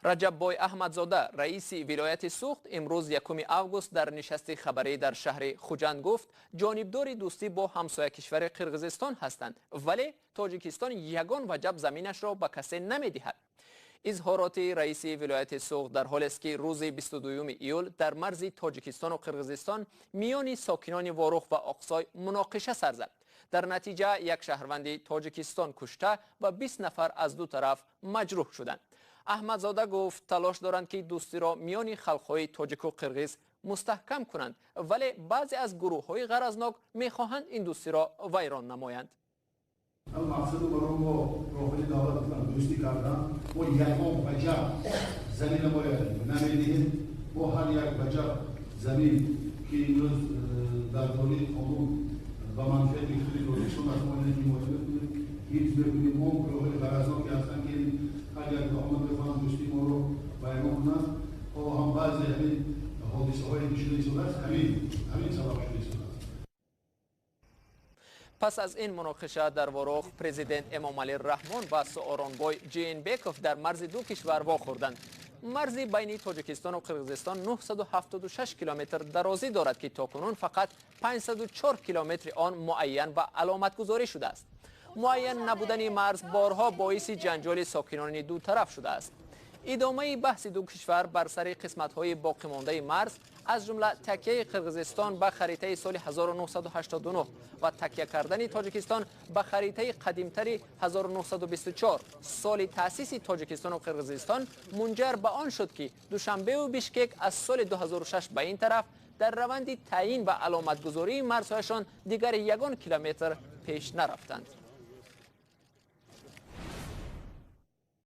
Раҷаббой Аҳмадзода, раиси вилояти Суғд, имрӯз 1 август дар нишасти хабарӣ дар шаҳри Хуҷанд гуфт, ҷонибдори дӯстӣ бо ҳамсоя кишвари Қирғизистон ҳастанд, вале Тоҷикистон ягон ваҷаб заминашро ба касе намедиҳад. Изҳороти раиси вилояти Суғд дар ҳолест, ки рӯзи 22 июл дар марзи Тоҷикистону Қирғизистон миёни сокинони Ворух ва Оқсой муноқиша сар зад. Дар натиҷа як шаҳрванди Тоҷикистон кушта ва 20 нафар аз ду тараф маҷрӯҳ шуданд. Аҳмадзода гуфт, талош доранд, ки дӯстиро миёни халқҳои тоҷику қирғиз мустаҳкам кунанд, вале баъзе аз гурӯҳҳои ғаразнок мехоҳанд ин дӯстиро вайрон намоянд. Мақсаду барои мо роҳбари давлат гуфтанд, дӯстӣ кардан. Мо ягон ваҷаб замина бояд намедиҳем. Мо ҳар як ваҷаб замин, ки имрӯз дар доираи қонун ба манфиати худи Тоҷикистон аст, мо ина ҳимоя мекунем, ҳифз мекунем. Он гурӯҳҳои ғаразнок, ки ҳастанд, ки ҳар як баҳона мехоҳанд дӯстии моро вайрон кунанд, ҳоло ҳам баъзе ҳамин ҳодисаҳое, ки шуда истодааст, ҳамин сабаб шуда истодааст. Пас аз ин муноқиша дар Ворух, президент Эмомалӣ Раҳмон ва Сооронбой Жээнбеков дар марзи ду кишвар вохӯрданд. Марзи байни Тоҷикистону Қирғизистон 976 километр дарозӣ дорад, ки то кунун фақат 504 километри он муайян ва аломатгузорӣ шудааст. Муайян набудани марз борҳо боиси ҷанҷоли сокинони ду тараф шудааст. Идомаи баҳси ду кишвар бар сари қисматҳои боқимондаи марз, аз ҷумла такяи Қирғизистон ба харитаи соли 1989 ва такя кардани Тоҷикистон ба харитаи қадимтари 1924, соли таъсиси Тоҷикистону Қирғизистон, мунҷар ба он шуд, ки Душанбеу Бишкек аз соли 2006 ба ин тараф дар раванди таъйин ва аломатгузории марзҳояшон дигар ягон километр пеш нарафтанд.